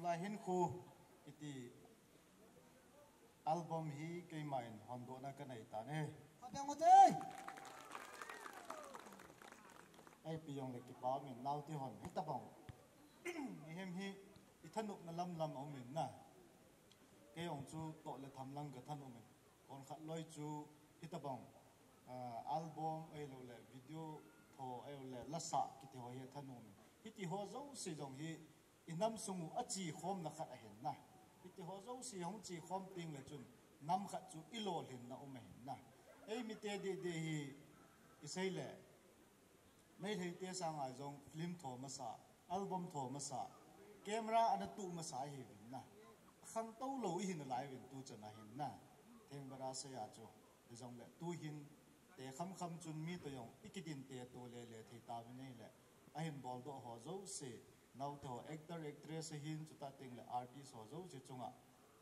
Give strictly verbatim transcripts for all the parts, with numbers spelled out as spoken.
Lai hin khu kiti album hi keiman hondohna kanei tan e. Abeng ute. Ei pi jong le kipa min naute hon hitabang. Ihem hi ithanopna lamlam aumin na. Kei jong chu toh le tham lang kathanop in. Kon khat loi chu hitabang, ah, album ahilou le video tho ahilou le lasa kiti ho hi thanop in. Hiti ho jouse jong hi inam sung u achi khomna khat ahin na. Hiti ho jouse hung chi khom ting le chun nam khat chu ilolhinna um ahin na. Ei mite deh deh hi isei le Meitei te sanga jong film tho masa, album tho masa, camera ana tu masa ihiuvin na. Khangtou lou ihi nalai uvin tu chan ahin na. Thengbara seija chu. Hijong le tu hin te kham kham chun mi toh jong ikidin te to le le thei tauvin ei le. Ahin boldoh ho jouse, naute ho actor, actress ahin chuti teng le artist ho jouse chunga,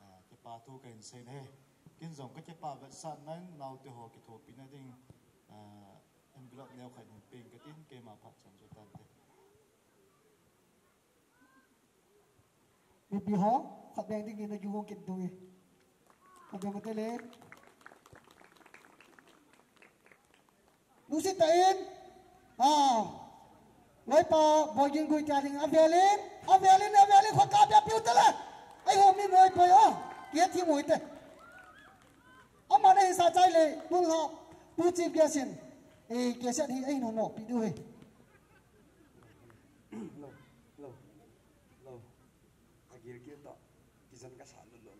eh, kipa thu kahin sei na e. Kin jong kakipa vetsahnan naute ho kithopina ding, eh, envelope neo khat hin peng katin keima phat chan chu tante. Mipi ho, khat beng ding in na gihong kit dong e. Khat beng te le. Lungset tah in. Ah. Loipa, Boigin Guite a ding, avelin, avelin, avelin, khut ka bia piu te le. Ei ho mi moi poi o. Kia thi moi te. Ama na hi sa chai le, pu ha, pu chief guest in. Ei, cassette hi ei no no, pi du he. Lo, lo, lo. Agil gil to. Kijan ka sa lo lo.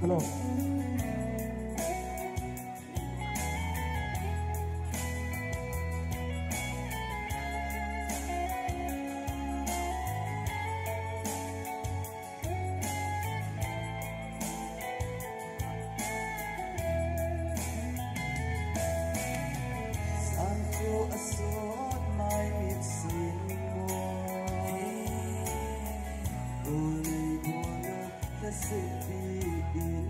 Hello. Santu asot mai mit sin mo. Bolei bona ta se pi in.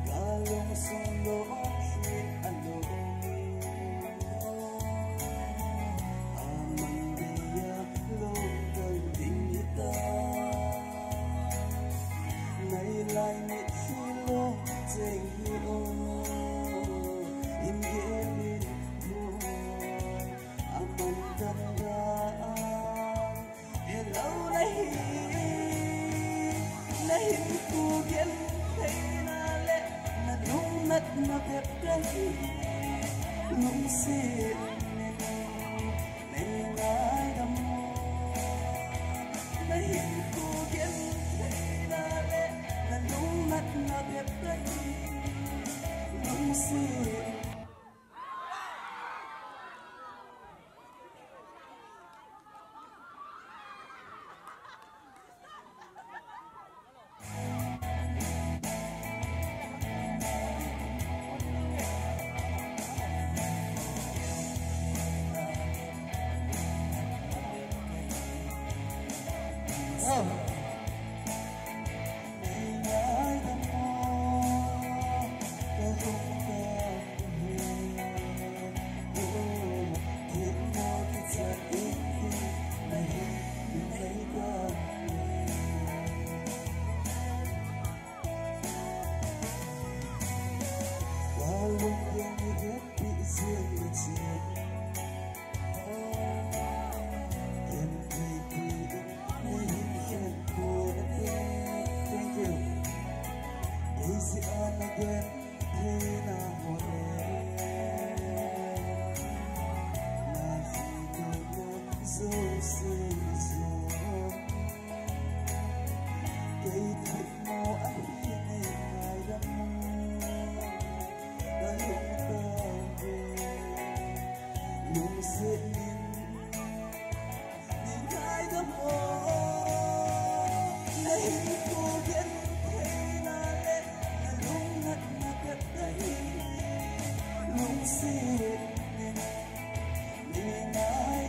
Kalung sung lo shi alo. Aman dia lo kal ding ita. Nai lai ni silo cheng hi o. In ge min bu. Aman dan dan. Hello, nahi, nahin ku gen theina le, na lungnatna bep kahi, lungset nin nei ngaidam mo. Nahin ku gen theina le, na lungnatna bep kahi, lungset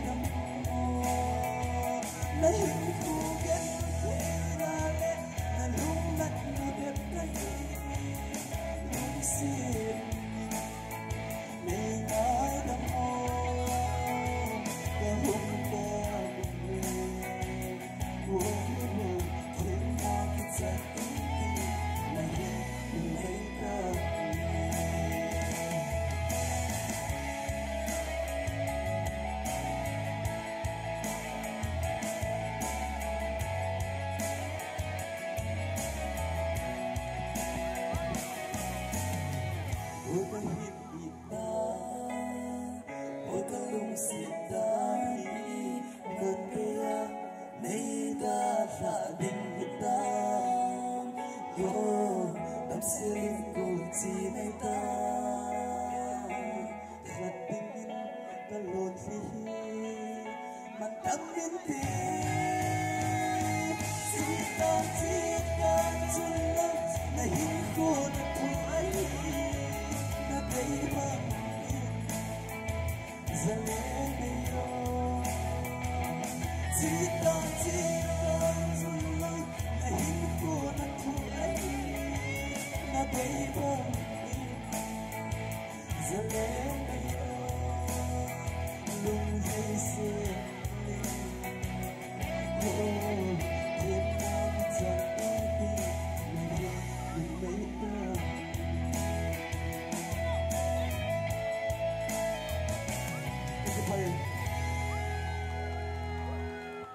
Thank you.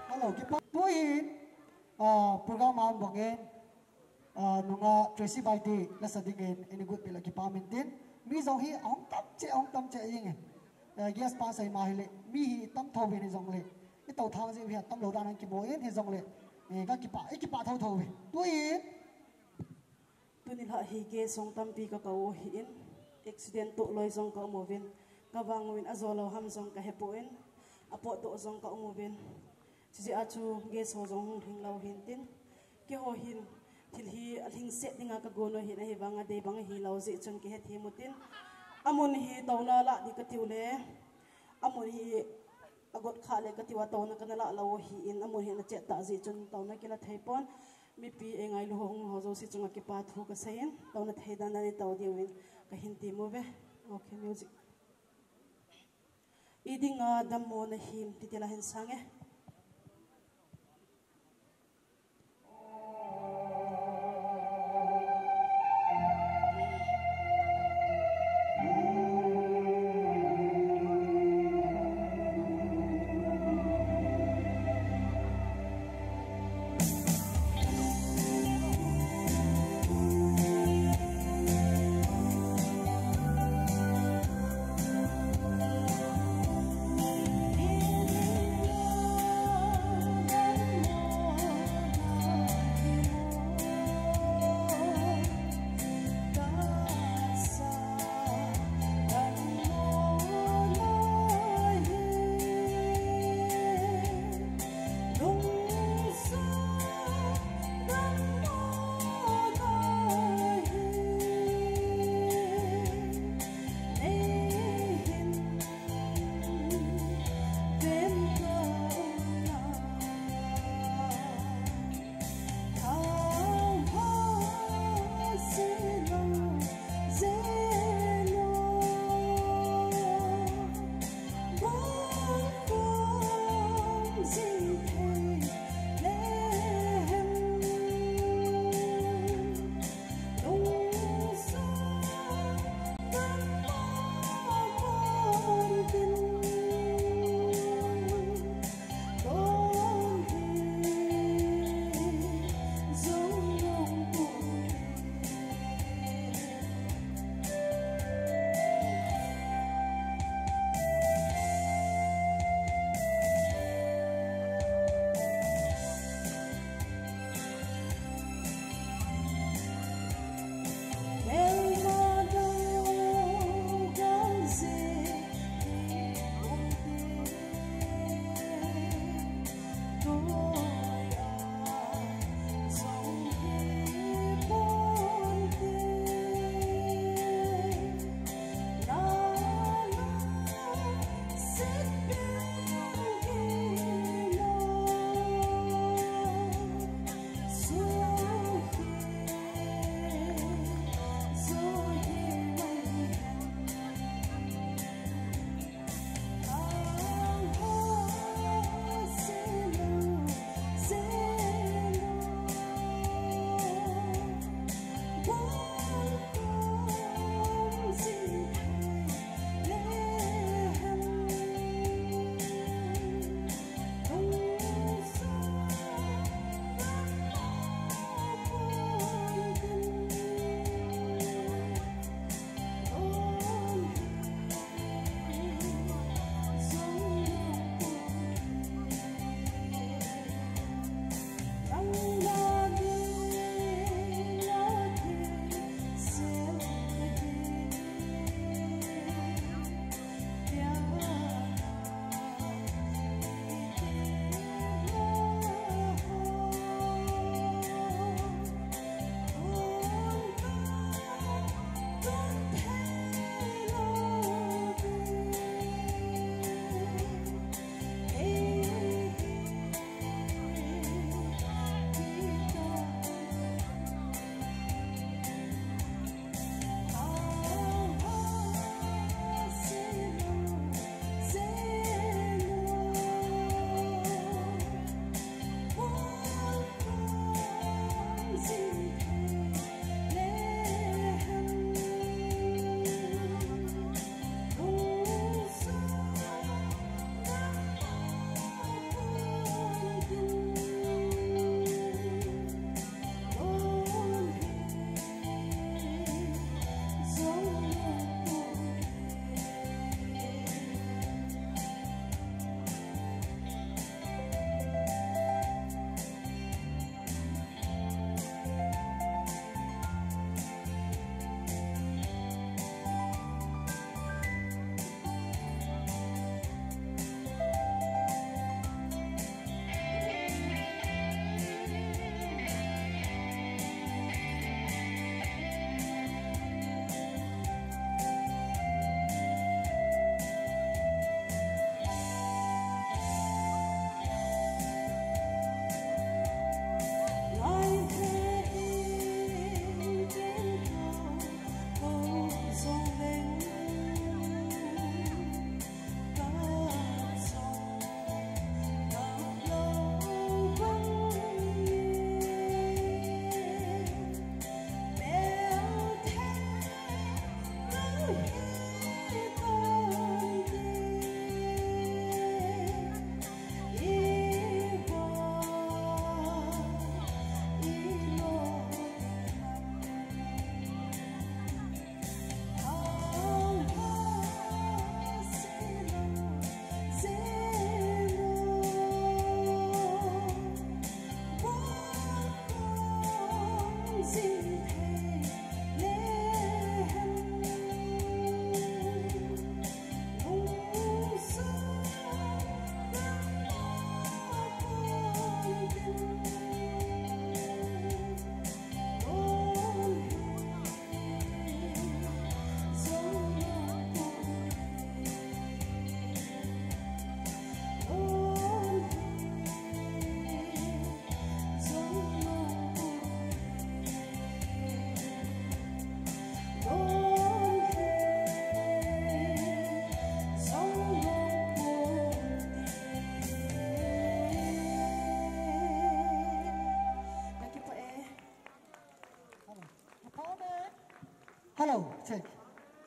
Hello, kipa. Tuin, ah, program a bangin, ah, nunga Tracy Baite lasa dingin, ini gut pila kipa mintin. Mi jong hi ahung tam che, ahung tam che inge. Eh, guest pa sai ma hile, mi hi tam tho ve ni jongle. I to thang je hi tam lo dan an kibo in hi jongle. Eh, ka kipa, i kipa tho tho ve. Tuin. Tuni lha hi guest jong tampi ka kau hi in. Accident to loi jong ka um uvin. Ka vang uvin a jo lo ham jong ka he poi in. A potdoh jong ka um uvin. Chujeh a chu guest ho jong hung lhing lo hin tin. Keiho hin thil hi a lhingset dinga ka gon u hin ahivanga dei bang ahi lo jeh chun kihe thim u tin. Amun hi tona lah di ka tiu le. Amun hi a got kha le ka tiu a tona kana lah lo hi in amun hi ana chet ta jeh chun tona kila thei pon. Mipi e ngailu ho hung ho jouse chunga kipa thu ka sei in. Tona thei dan dan i to diu in ka hin ti mu ve. Okay, music. I dinga dammo na him, titi la hin sang e.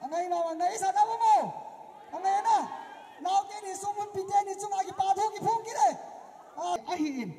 Angai na, angai sa na mo. Angai na. Nau te ni sumun pi te ni chunga kipa thu kiphong kit e. Ah, ahi in.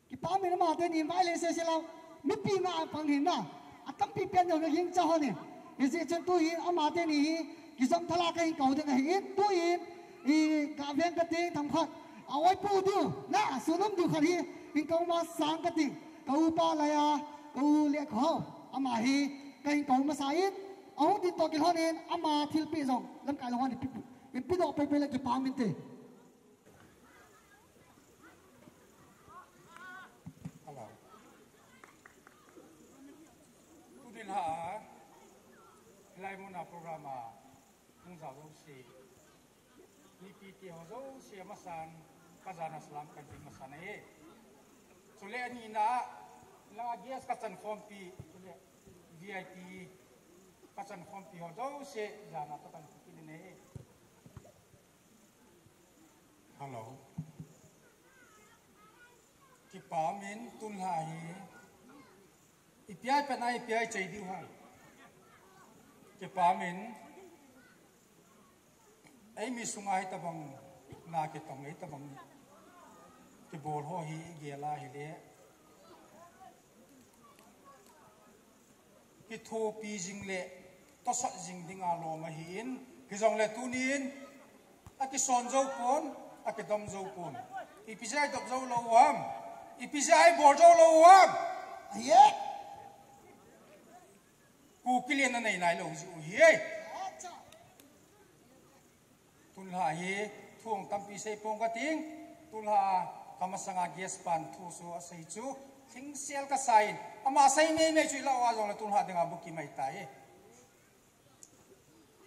Kipa min ama te ni mai le se se lau. Mipi nga pang hin na. Atampi pen dong ging cha ho ni. Hijeh chun tu hi ama te ni hi kijom thala ka hin kau ding ahi in. Tu in i ka veng ka ting tham khat. A oi pu diu. Na sunum diu khat hi. In kau ma sang ka ting. Ka u pa la ya. Ka u le kho. Ama hi. Ka hin kau ma sa in. Ahung din to kilhon in. Ama thilpi jong. Lamkai lo hon in pi. In pi do pe pe le kipa min te. Hello. Tuni la, hilai muna program a, hung jao jouse. Mipi te ho jouse amasan, ka jana salam kan ti masan e. Chule ani na, la guest ka chan khompi, chule V I P ka chan khompi ho jouse, jana ka kan ti ne. Hello. Kipa min tun la hi. Ipi ai pen ai, ipi ai chei diu ham. Kipa min. Ei mi sunga hi tabang. Na kitong ei tabang. Kibol ho hi gel a hile. Kithopi jing le, tosot jing dinga lom ahi in, hijongle tunin, akison jou pon, akidom jou pon. Ipi jeh a idop jou lou u ham, ipi jeh a ibol jou lou u ham. Ahi e. Kuki le na nei nai lou ji u hi e. Tun la hi thu hung tampi sei pong ka ting, tun la ka masanga guest pan thu chu asei chu, thingsel ka sa in, ama sei mei mei chu i lau a jongle tun la dinga bukim ahi tai.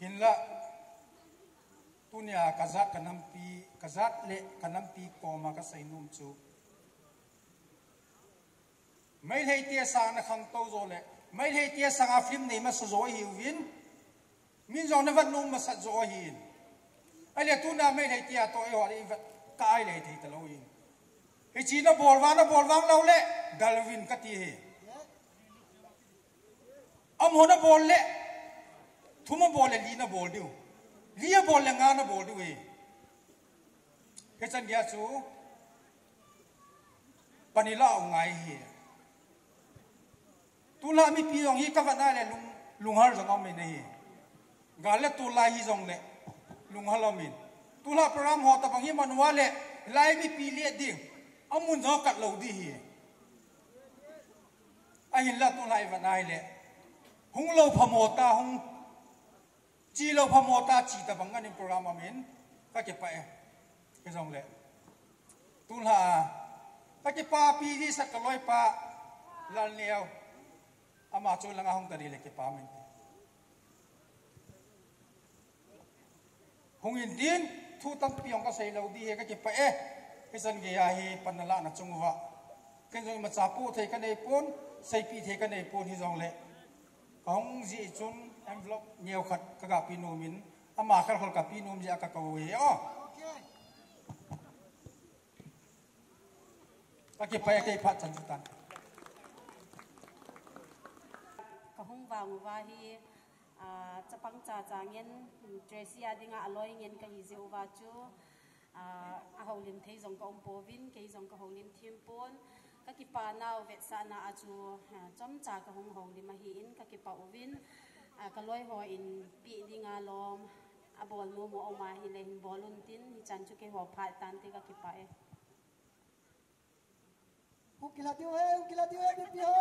Hinla, tunia ka jat ka nampi, ka jat le ka nampi koma ka sei nom chu. Meitei te sanga na khangtou jo le, Meitei te sanga film nei masa jo ahiuvin, min jong na vat nom masat jo ahin. Ahile tuna Meitei te a toh eiho le i vat ka ai le thei talou in. Hiche na bol vang, na bol vang lou le, gal uvin ka ti hi. Amaho na bol le, thum abol le li na bol diu. Li abol le nga na bol diu hi. Hichan geiya chu, pani la u ngai hi. Tun la mipi jong hi ka vat na le lung, lunghal jong um in ahi. Gal le tol lai hijongle, lunghal um in. Tun la program ho tabang hi man uva le, lai mipi le ding, amun jong kat lou di hi. Ahinla tun la i vat na hile, hung lou phamo ta, hung Chi lou phamo ta chi tabang ngan in program a min ka kipah e. Hijongle. Tun la ka kipah pi di sat ka loipa Lalneo. Ama chu langa hung ta di le kipah min. Hung in tin thu tampi hung ka sei lou di hi ka kipah e. Hichan geiya hi pan na la na chung uva. Ken jong imacha pu thei ka nei pon, seipi thei ka nei pon hijongle. Ka hung jih chun envelope neo khat ka ga pi nom in, ama khat hol ka pi nom jeh a ka kou e o. Ka kipah e, kei phat chan chu tan. Ka hung vang uva hi, ah, chapang cha cha ngen, Tracy a dinga aloi ngen ka hi jeh uva chu, Ah, a houlim thei jong ka um pouvin, kei jong ka houlim thim pon. Ka kipah nau vetsahna a chu, ah, chomcha ka hung houlim ahi in ka kipah uvin. Ah, ka loi ho in pi dinga lom, a bol nom u a um ahile hin bol un tin, hichan chu keiho phat tan te ka kipah e. Hung kila diu he, hung kila diu he, mipi ho.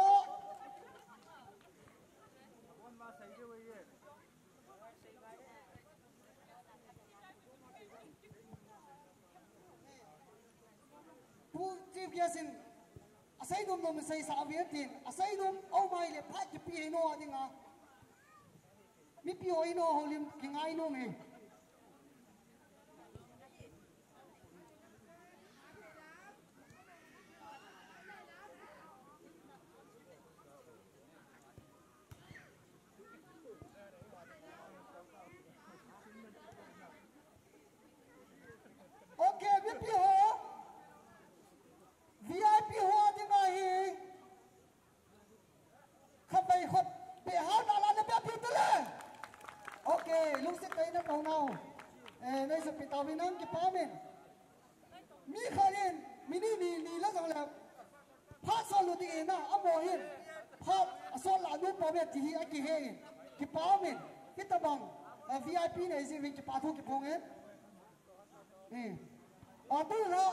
Pu Chief Guest in, asei nom nom in seisah uvin tin, asei nom, o mai le phat kipe hi nom a dinga. Mipi ho in houlim kingai nom e. Okay, V I P ho. V I P ho dinga hi. Khatvei khut pe ha. Pi tao vin nang kipah in. Mi khat in, mi ni ni ni la jong le. Phat sol lut ding in a, amaho hin. Phat a sol la nu po ve ti hi a kihe in. Kipah in. Hitabang, eh, V I P nei ji vin kipah thu kiphong in. Eh. A tu la.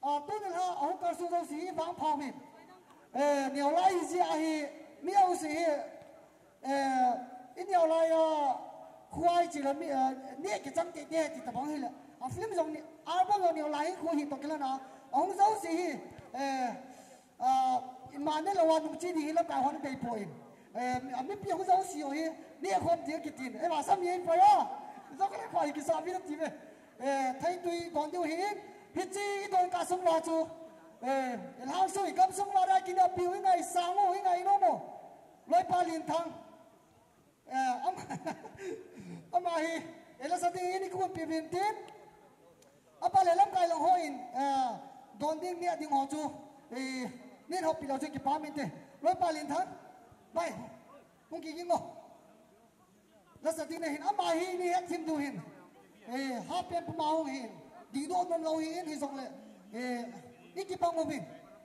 A, tuni la, a hung kalsung jouse hi vangpha uvin. Eh, neo lai hi jeh a hi, mi jouse hi, eh, i neo lai a, khuai chi la mi, eh, neh kichang teitei ti tabang hi le. A film jong ni, album jong neo lai hi khu hi toh kilan a, a hung jouse hi, eh, a, ima ne lou a nung chi ding hi lamkai hon bei poi. Eh, a mipi hung jouse u hi, neh khom ding kitin. Eh, ma sam hi poi a. Jong le khoi kisa vi ti ve. Eh, theitui don diu hin, hiche i don kah sung uva chu, eh, i lhang sung, i gam sung uva ding a kinapiu, i ngaisang u, i ngainom u. Loipa Linthang. Eh, am-, ama hi, eh, lasa ding in i kikhoppi uvin tin. Apa le lamkai lang hon, eh, don ding neh ding ho chu, eh, nei hoppi lou chu kipah inte. Loipa Linthang. Bai. Hung kiging o. Lasa ding na hin, ama hi nei hethem diu hin. Eh, hapen puma hung hin. Dingdoh nom lou hin, hijongle. Eh, i kibang uvin.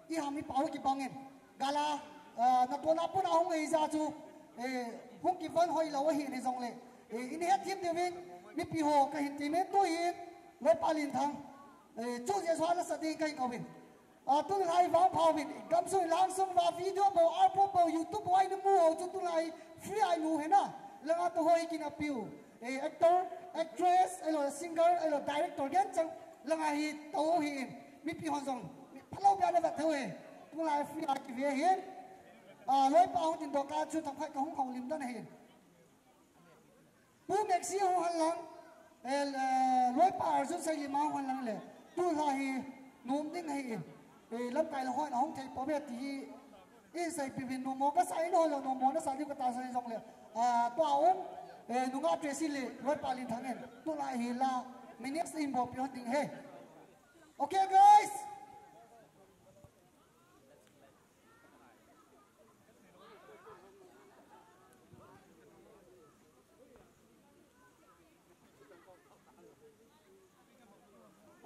I ham i pao kibang in. Gal a, ah, natohna puna hung hi jeh chun. Eh, hung kivon hoi lou hin, hijongle. Eh, i nei hethem diu vin. Mipi ho kahin ti men tu hin. Loipa Linthang. Eh, chu jeh chun lasa ding kahin kou vin. A, tuni la i vangpha uvin, gamsung lhangsung uva video bou, album bou, YouTube bou, a i na mu ho chu tuni la free a i mu hen a. Langa tou ho hi kinapiu. Eh, actor, actress, ahilou singer, ahilou director, gen chang langa hi tou hi in. Mipi hon jong, mi phalou bia na vet thei u hi. Tuni la free a kive hin. A, loipa hung tin doka chu thangphai ka hung houlim dan hin. Pu Maxi hung hen lang, eh, eh, loipa Arjun Sailima hung hen lang le, tu la hi, nom ding hi, eh, lamkai la hon ahung thei poi ve ti hi, i seipi uvin nommo kasa in ho lou nommo nasa diu kata sa jongle, ah, tua um, eh, nungah Tracy le, loipa Linthang in, tu la hi la, minutes in bol pi hon ding hi. Okay, guys?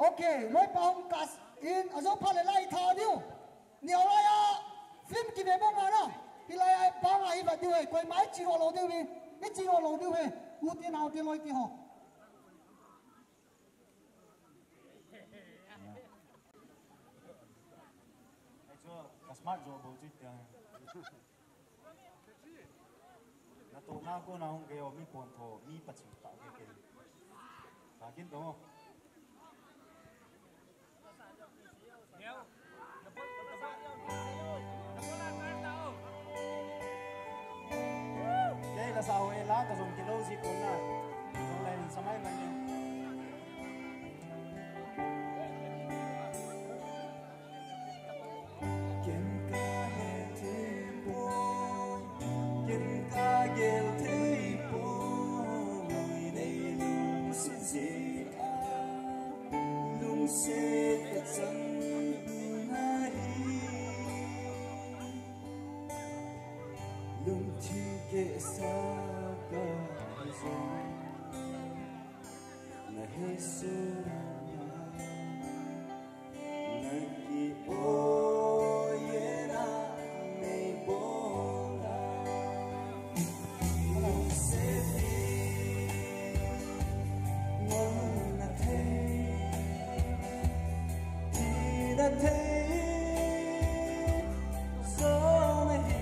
Okay, loipa hung kasa in, ajo phat le lai tha diu. Neo lai a, film kive bang a na. Hilai a, bang a hi vet diu hi, koima i chi lou diu hi. I chi lou diu hi. U te nao te loi te ho. Ei chu, ka smart jo bou chu tia. Natohna kona hung kei o, mi pontho, mi paching tah kei kei. Ka kin tong o. Kei la sa ho e la, ka jong kilou ji kon na. Jong lai sa mai mai ni. Ken ka he thei poi, ken ka gel thei poi, nei lungset jeh a, lungset ka chang na hi. Lungthim keh sa ka jong. Na hei suna, na ki-oi e na nei bol a. Lungset in ngol na thei, thi na thei, so na hi.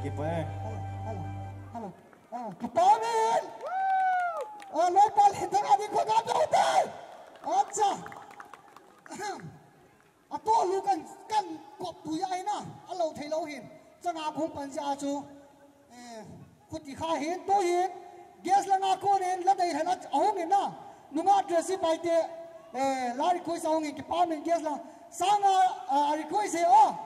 Kipa e. Hello, hello, hello. Ah, kipa min. Ah, loipa le thang ani ko ga do tai. Acha. Ato lu kan, kan kop tu ya ina. Alo thei lo hin. Changa khum pan ja chu. Eh, khuti kha hin, tu hin. Guest langa konin la dei hana ahung in na. Nunga Tracy Paite, eh, la request ahung in kipa min guest la. Sanga, ah, request he, oh.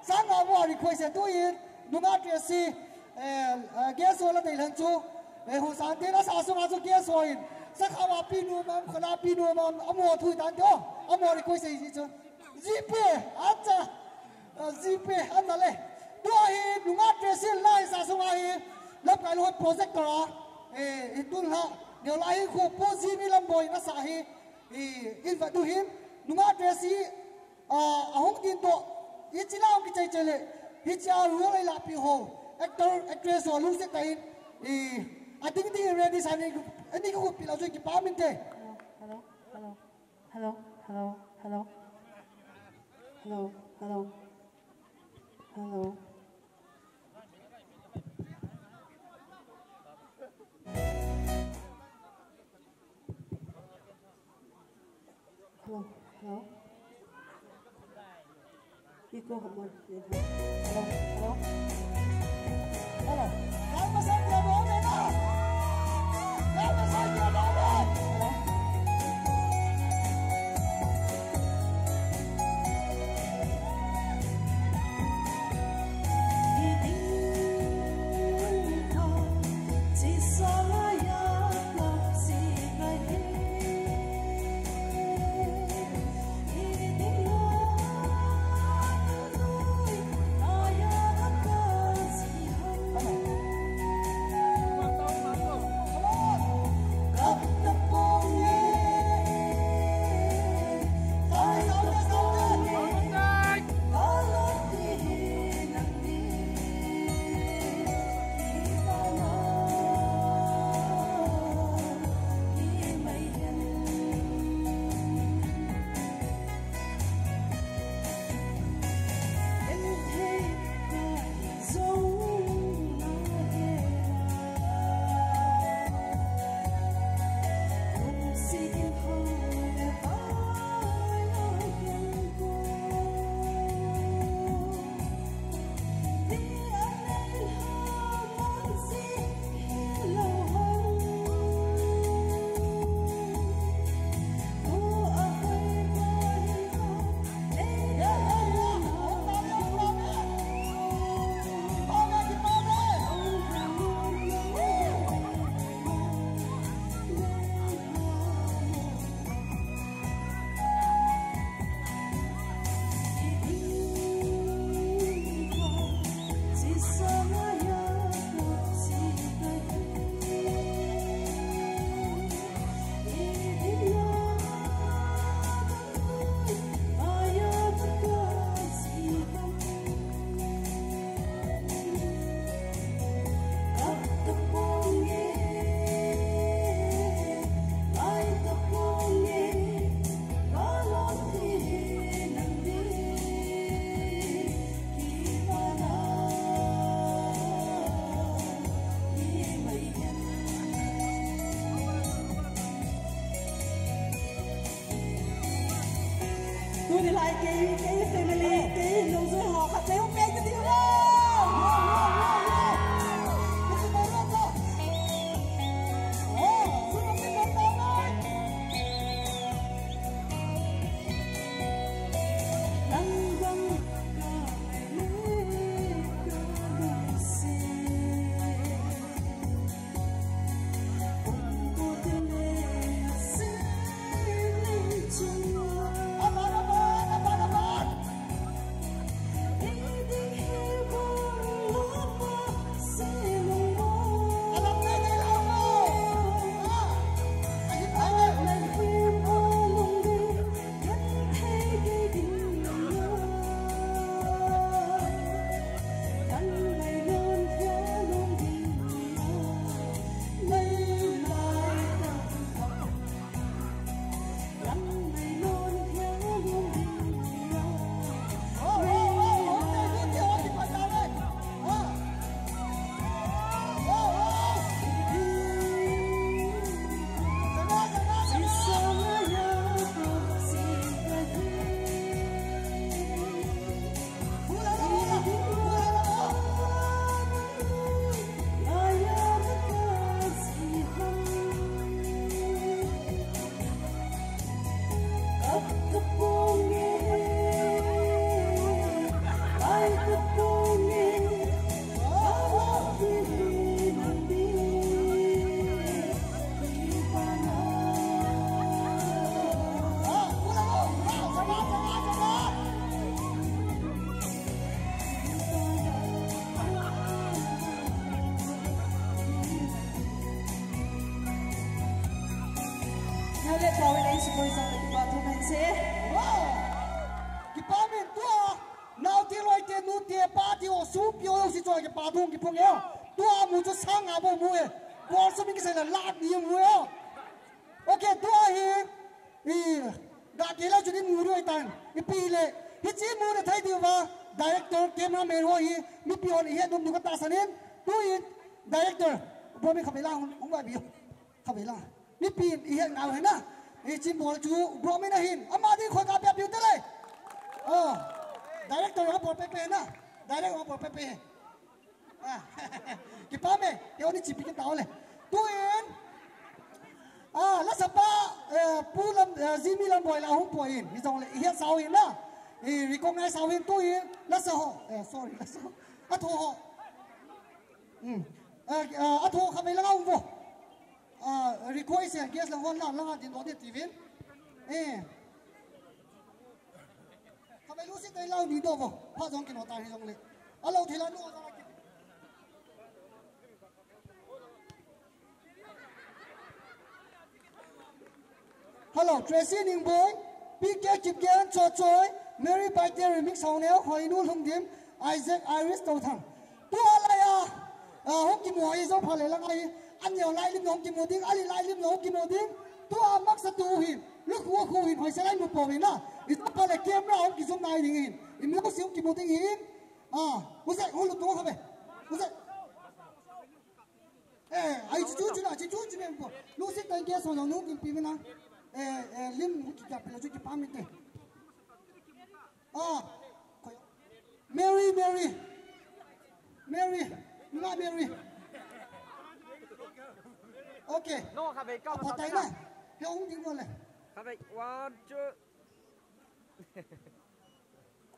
Sanga mo request he tu hin. Nunga Tracy, eh, eh, guest ho la dei hana chu. Eh, hu san te na sa sunga chu guest ho in. Sa kha wa pi nu mam, khala pi nu mam, amo thui tan te, oh. Amo request he chu. Zipe, acha. Ah, zipe, ana le. Tua hi, nunga Tracy lai sa sunga hi. Lamkai lo projector a. Eh, itun ha. Neo lai hi khu pu zi ni lam boi na sa hi. Eh, in va du hin. Nunga Tracy, ah, ahung din to. Ichi la hung kichai chai le. Hichi a ru lai la pi ho. Actor, actress ho lu se ta in. Eh, ading ding ready sa ni. Ani khu pi la zui kipa min te. Hello, hello, hello. Hello, hello, hello. Hello, hello. Hello. Hello, hello. Iko hamon. Hello, hello. Hello. Hello. Tuni lai kei, kei family, kei nungzui ho khat sei hung peng kati ho. Kipah umin tua. Naote, loite, nute, pate, o, sopi, o, si choi kipah thu kiphong e. Tua mu chu sang a bou mu e. Bol sum in kisai la lakh ni mu e. Okay, tua hi. I, ga ke la chu ni mu ro tan. Ipi le. Hiche mu le thei diu va. Director, cameraman ho hi. Mipi hon ihet nom diu katahsan in. Tuin. Director. Bol mi khabe la hung, hung va bi. Khabe la. Mipi ihet nau hena. Hiche bol chu bro mi na hin. Ama ding khoi ka pia piu te le. Oh. Director ha bol pepe na. Director ha bol pepe. Ah. Kipah me. Keo ni chipi kita ole. Tuin. Ah, la sapa, eh, Pu Lam, eh, Jimmy Lamboi la hung poi in. Hijong le, ihet sao hin na. I recognize sao hin tuin. La sa ho. Eh, sorry, la sa ho. Atho ho. Hmm. Eh, eh, atho khabe la hung vo. Ah, request e, guest lang hon lang, lang a din do de tivin. Eh. Khamai lu si tai lau ni do vo. Pha jong kino ta hi jong le. A lo thei la nu jong la ki. Hello, Tracy Ningboi, P K Kipgen, Chochoi, Mary Paite Remix, Haoneo, Hoinu Lhungdim, Isaac, Iris Touthang. Tua lai a, ah, hung kimu hi jong pha le lang ahi. An neo lai lim hung kimu ding, ali lai lim hung kimu ding. Tua maksa tu hin, lu khu khu hin, hoi se lai mu po hin na. I tu pha le camera hung kizum nai ding hin. I mu si hung kimu ding hin. Ah, use, hulu tu kha be. Use. Eh, ai chu chu chu na, chu chu chu me po. Lu si tan ke so jong nu kin pi me na. Eh, eh, lim mu ki ka pe la chu kipah mi te. Ah, Mary, Mary. Mary, nga Mary. Okay. No, khabe ka. Apa tai na? He hung ding no le. Khabe, one, two.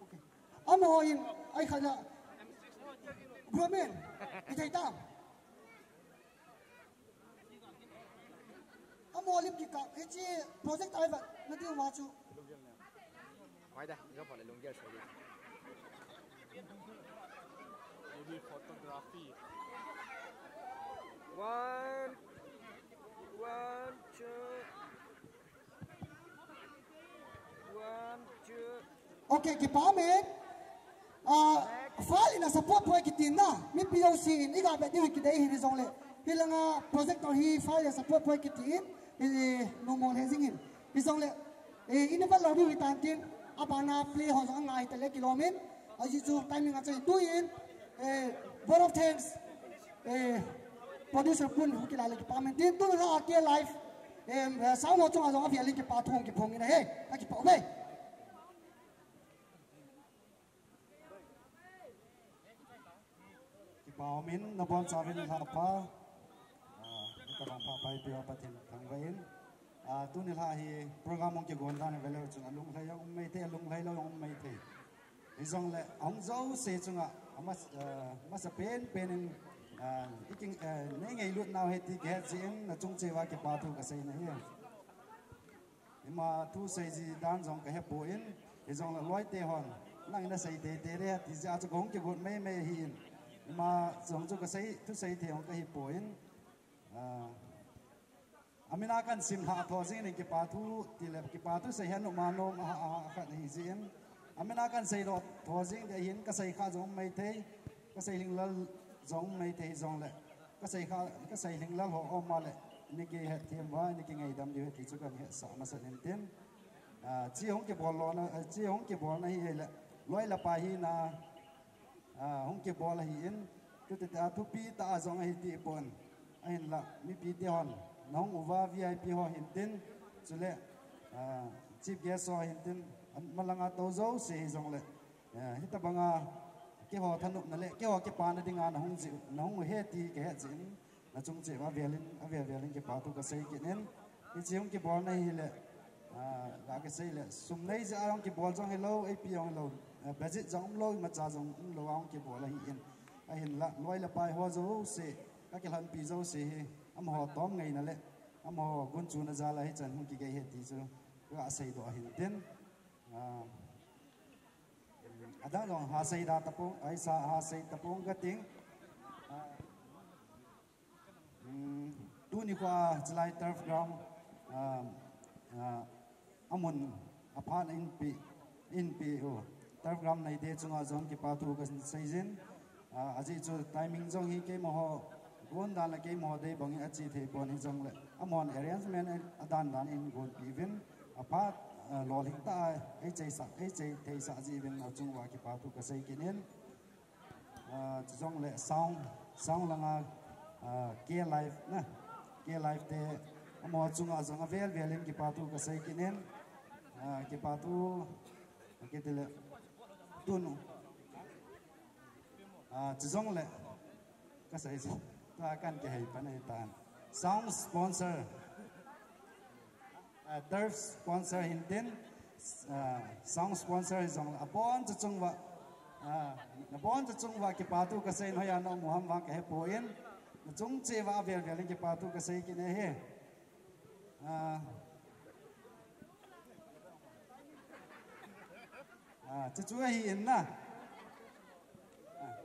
Okay. Amo in, ai khana. Bro men, itai ta. Amo lim ki ka, hiche project ai va, na diu ma chu. Mai da, yo pale lunggel sa di. Maybe photography. One, one, two. One, two. Okay, kipah men. Ah, file in a support poi kiti na. Mipi jouse in, iga be diu kidei hi jong le. Hilanga projector hi file in a support poi kiti in. Eh, no mo le jing in. Hi jong le. Eh, in ba lo diu tan tin. Abana play ho jong ngai ta le kilom in. Aji chu timing a chai tu in. Eh, vote of thanks. Eh, producer pun hu kila le kipah men tin. Tu na ke live. Eh, sound ho chunga jong avel in kipah thu kiphong in he. Ka kipah ve. Kipah umin, na bonchauvin lha pha. Ah, na ka bang pha pai pia Pathen thangvah in. Ah, tuni lha hi program hung kigon dan veleu chun alunglhai jong um mai thei, alunglhai lou jong um mai thei. Hijong le, ahung jouse chunga, amas, ah, masa pen pen in, ah, iking, ah, nei ngailut nau hi ti kihet jeh in, na chung cheh uva kipah thu kasei na hi. Ima thusei ji dan jong kahe poi, hijong le loite hon, nang na sei teitei le, ti jeh a chu kahung kigot mei mei ahi in. Ima jong chu kasei, thusei thei jong kahi poi. Ah, amin a kan sim lha tho jing in kipah thu, ti le kipah thu sei hi nom a nom a, a, a khat ahi jeh in. Amin a kan sei lha tho jing ding ahin, kasei kha jong mei thei, kasei lhinglel jong mei thei jong le. Kasei kha, kasei lhinglel ho um a le, nei kihetthem uva, nei kingaidam diu ahi ti chu kahin hetsah masa in tin. Ah, chi hung kibol lona, ah, chi hung kibol na hi le, loi le pai hina, ah, hung kibol ahi in, tuti ta thupi tah a jong ahi ti pon. Ahinla, mipi te hon, na hung uva V I P ho hin tin, chule, ah, chief guest ho hin tin, an malanga tou jouse hi jong le, Eh, hitabanga keiho thanopna le keiho kipana dinga na hung ji, na hung u ahi ti kahet jeh in, na chung cheh uva avel in, avel vel in kipah thu kasei kit in. Hiche hung kibol na hi le, ah, ga kasei le, sum nei jeh a hung kibol jong hilou, eipi jong hilou, eh, budget jong umlou, imacha jong umlou a hung kibol ahi in. Ahinla, loi le pai ho jouse, kakilhonpi jouse hi, amaho tom ngaina le, amaho gunchuna jal a hichan hung kigei ahi ti chu, ka seidoh ahin tin. Ah, Adang jong ha sei da tapong, ai sa ha sei tapong kating. Ah, mm, tuni kho a chilai turf ground, ah, Ah, amun aphat in pi in pi u turf ground nei te chunga jong kipathu ka seijin. Ah, ajeh chu timing jong hi keima ho gon dan le keima ho dei bang in achi thei pon hijongle amahon arrangement adan dan in gon pi vin aphat, ah, lolhing ta ei chei sa ei chei thei sa ji vin achung uva kipathu ka sei kit in. Ah, chujongle sound, sound langa, ah, K Live na, K Live te amaho chunga jong avel vel in kipathu ka sei kit in. Ah, kipathu, kiti le, tun, ah, chujongle, ka sei chu, ta kan kihei pan ahi tan. Sound sponsor, ah, turf sponsor hin tin, ah, sound sponsor hi jong abon chu chung uva, ah, nabon chu chung uva kipathu ka sei in hoiya na um u ham vang ka he poi in, na chung cheh uva avel vel in kipathu ka sei kit e hi. Ah, ah, chu chu ahi in na. Ah,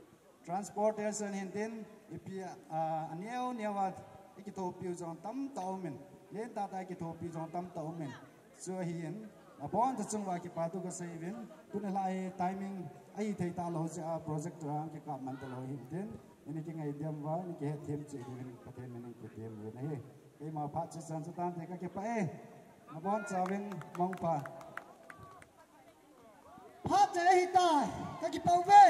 transportation hin tin, ipi, ah, aneo neo a ikithopi u jong tamtah um in, len tah tah a ikithopi u jong tamtah um in. Chu ahi in, abon chu chung uva kipathu ka sei uvin, tuni lai timing ahi thei talou jeh a projector a kikap man talou hin tin, ini kingai diam uva, ini kihet them cheh diuvin, Pathen min in kitem uvin ahi. Keima phat chu chan chu tante ka kipah e, nabon chauvin mangpha. Phat chu ahi tai, ka kipah uve.